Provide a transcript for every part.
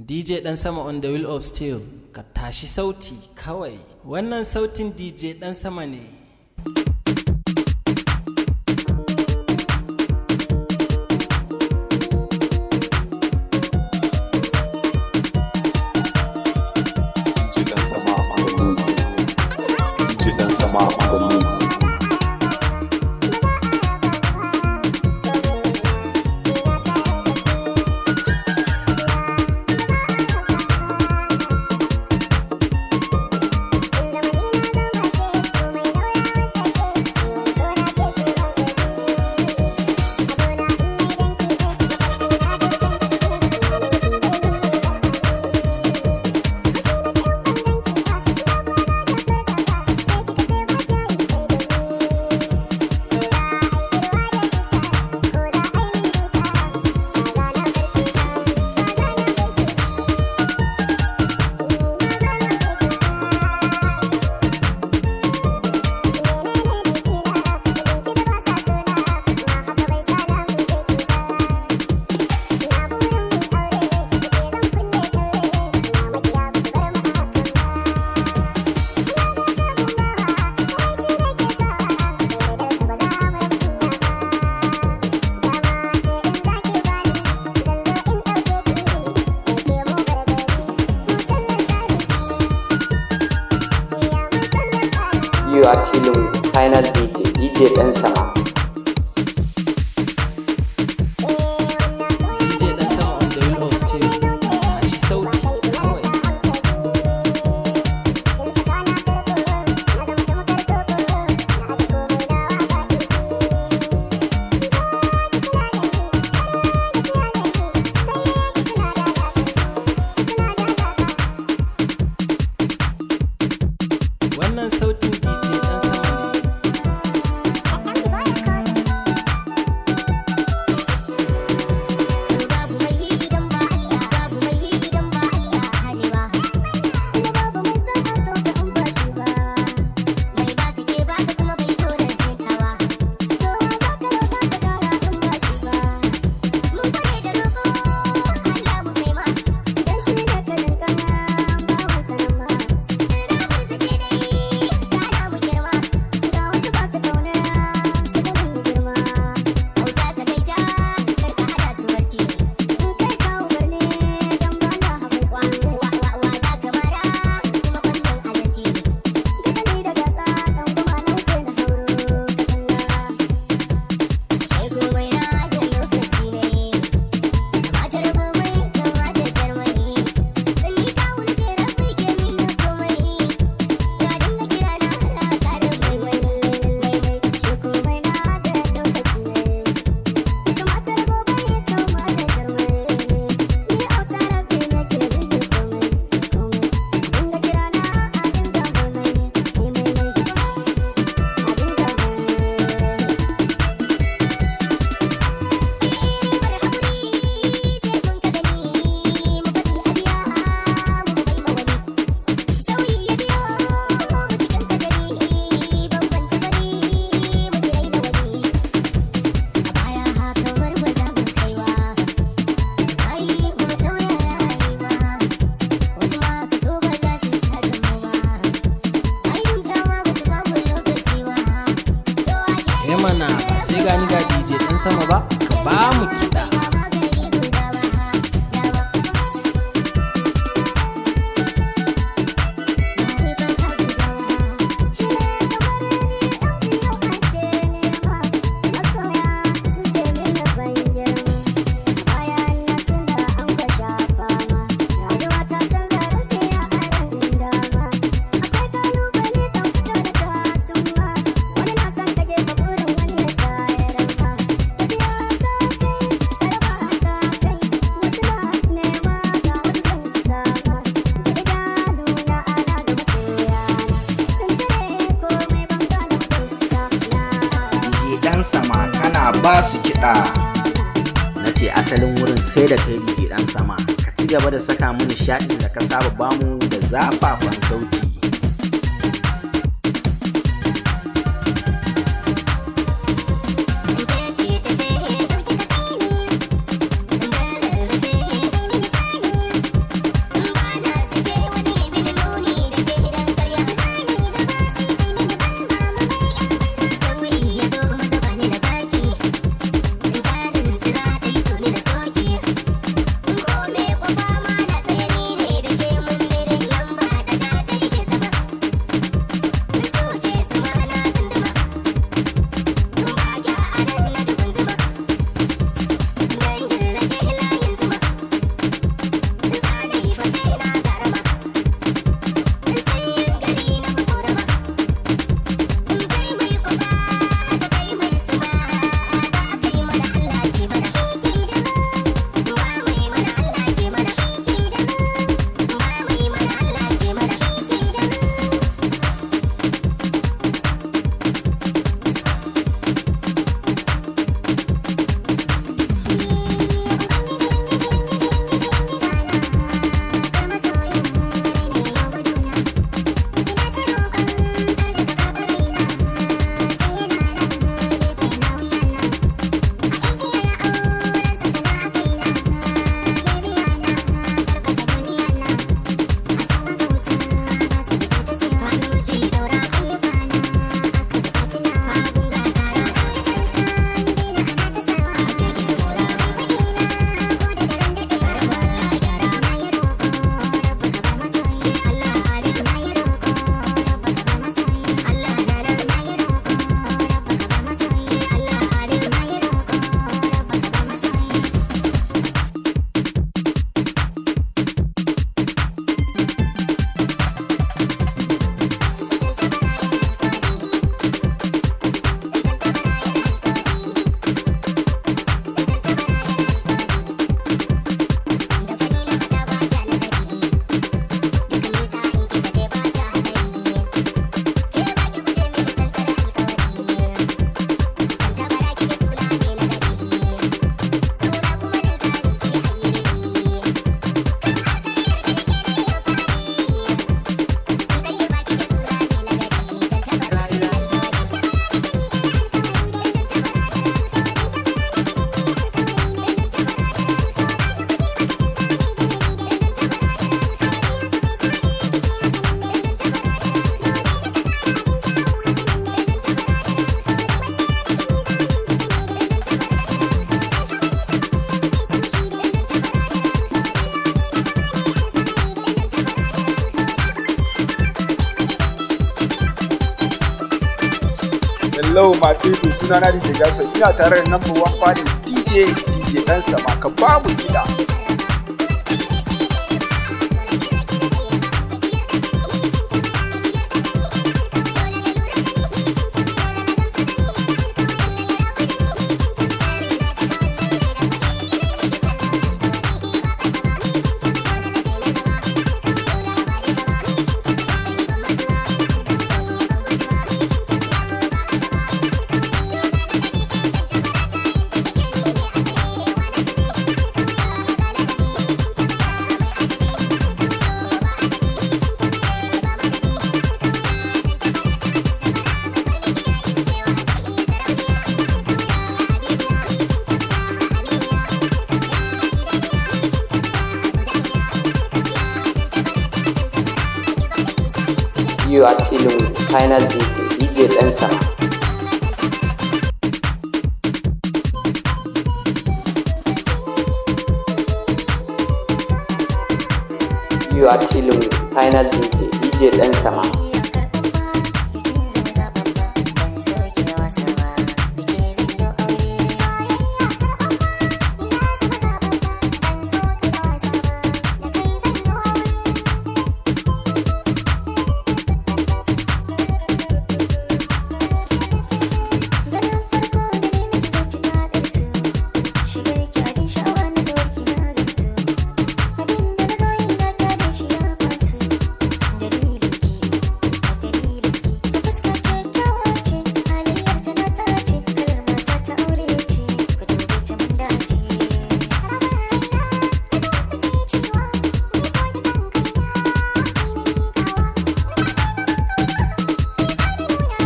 DJ Dan Sama on the wheel of steel, ka tashi sauti kawai. Wannan sautin DJ Dan Sama ne. DJ Dan Sama on the mix. DJ Dan Sama on the mix. You are dealing with Final DJ, DJ Dan Sama. DJ Dan Sama on the wheel of steel, ka tashi sauti kawai. Wannan sautin DJ Dan Sama ne. Babu mai yi idan ba Allah, babu mai yi idan ba Allah harewa. Kuma babu mai son a so ka in ba shi ba. Mai baka ke baka kuma bai dole jetawa. To wa za ka roƙa ka kara in ba shi ba. Mun kware da roƙo Allah mu kai ma. Dan shi ne kanin kama bawan sanan ma. Ramar zace dai kana mu girma. Ga wasu ba su kauna su ga mun yi girma. Hauta tsakaita kar ka hada su barci. In kai ka umarni don ba na habaici. Wa wa wa za ka mara kuma kwandon azanci. Gatsali da gatsa tsangwama na wuce na hauro katanga. Sai komai na da lokaci ne. Matar komai kamata jarmai. Ni ka wuce rafi ke mini komai. Ya dinga kira na har karin mai mai mai mai. Shi komai na da lokaci ne. Kamatar gobe kamata jarmai. Ni auta rafi nake mini komai komai. Dinga kira na a dinga mai mai mai mai. A dinga mai. Ribar haƙuri ce kun ka gani mu faɗi a biya mu bai ma wani. Sauyi ya biyo mu cikin ta gari bambance fari mu kirai da wani. A baya kamar ba za mu kaiwa ai mu sauya rayuwa. Wasu ma kaso ba za su saka mu ba. Ai dama ba su ba mu lokaci ba. To ashe Eh mana ba sai gani ga DJ Dan Sama ba, ka ba mu kiɗa. DJ Dan Sama kana ba su kiɗa. Na ce asalin wurin sai da kai DJ Dan Sama. Ka ci gaba da saka mu nishaɗin da ka saba bamu da zafafan sauti. Thank you. Hello my people, sunana DJ Jason, ina tare da number one fan DJ Dan Sama, ka ba mu kiɗa. You are chilling with Final DJ, DJ Dan Sama. You are chilling with Final DJ, DJ Dan Sama.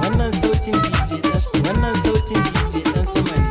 Wannan sautin DJ dan wannan sautin DJ Dan Sama ne.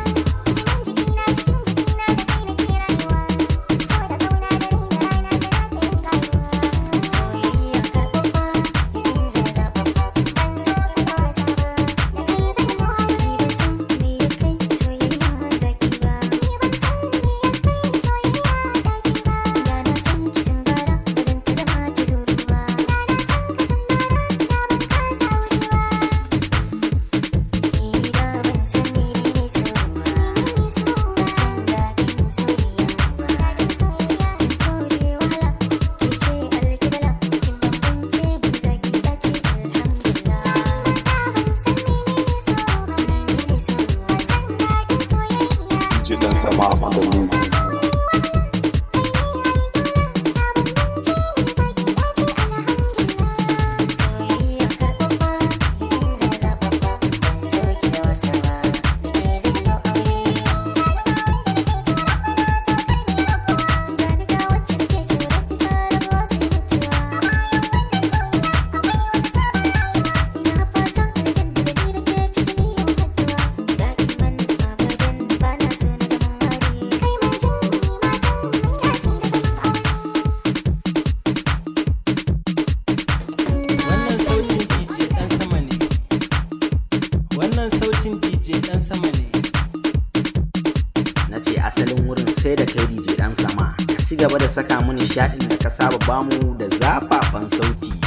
DJ Dan Sama on the mix. Wannan sautin DJ Dan Sama ne. Wannan sautin DJ Dan Sama ne. Na ce asalin wurin sai da kai DJ Dan Sama, ka ci gaba da saka mu nishaɗin da ka saba bamu da zafafan sauti.